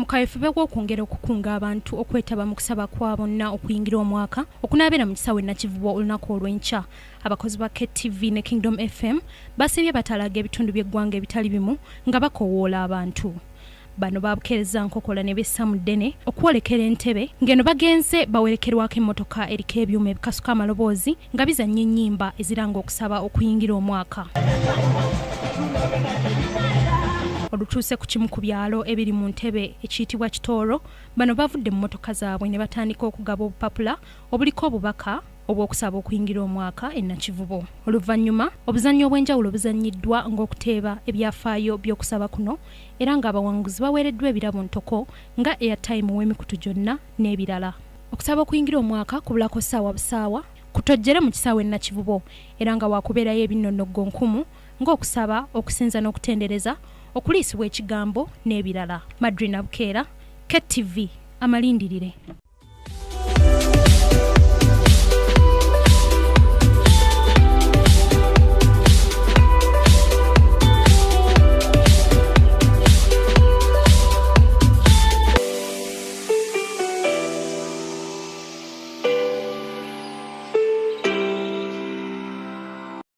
Mu kaweefube w'okwongera okukunga abantu okwetaba mu kusaba kwa bonna okuyingira omwaka okunaabeera mu kisaawe Nakivubo olunaku olw'enkya, abakozi ba KTV ne Kingdom FM basibye batalaaga ebitundu by'eggwanga ebitali bimu nga bakowoola abantu. Bano babukeereza nkokola ne bessa mu ddene okwolekera Entebbe ng'eno bagenze bawerekerwako emmotoka eriko ebyuma ebikasuka amaloboozi nga bizannya ennyimba eziranga okusaba okuyingira omwaka. Olutuuse ku kimu ku byalo ebiri mu ntebe ekiyitibwa Kitooro, bano bavudde mu mmotoka zaabwe ne batandika okugaba obupapula obuliko obubaka obw'okusaba okuyingira omwaka e Nakivubo. Oluvannyuma obuzannyo obw'enjawulo buzannyiddwa ng'okuteeba ebyafaayo by'okusaba kuno era ng'abawanguzi baweereddwa ebirabo ntoko nga airtime w'emikutu gyonna n'ebirala. Okusaba okuyingira omwaka kubulako ssaawa busaawa kutojjere mu kisaawe e Nakivubo era nga waakubeerayo ebinnonnoggo nkumu ng'okusaba, okusinza n'okutendereza, okuliisibwa ekigambo n'ebirala. Madrina Bukeera, KTV, Amalindirire.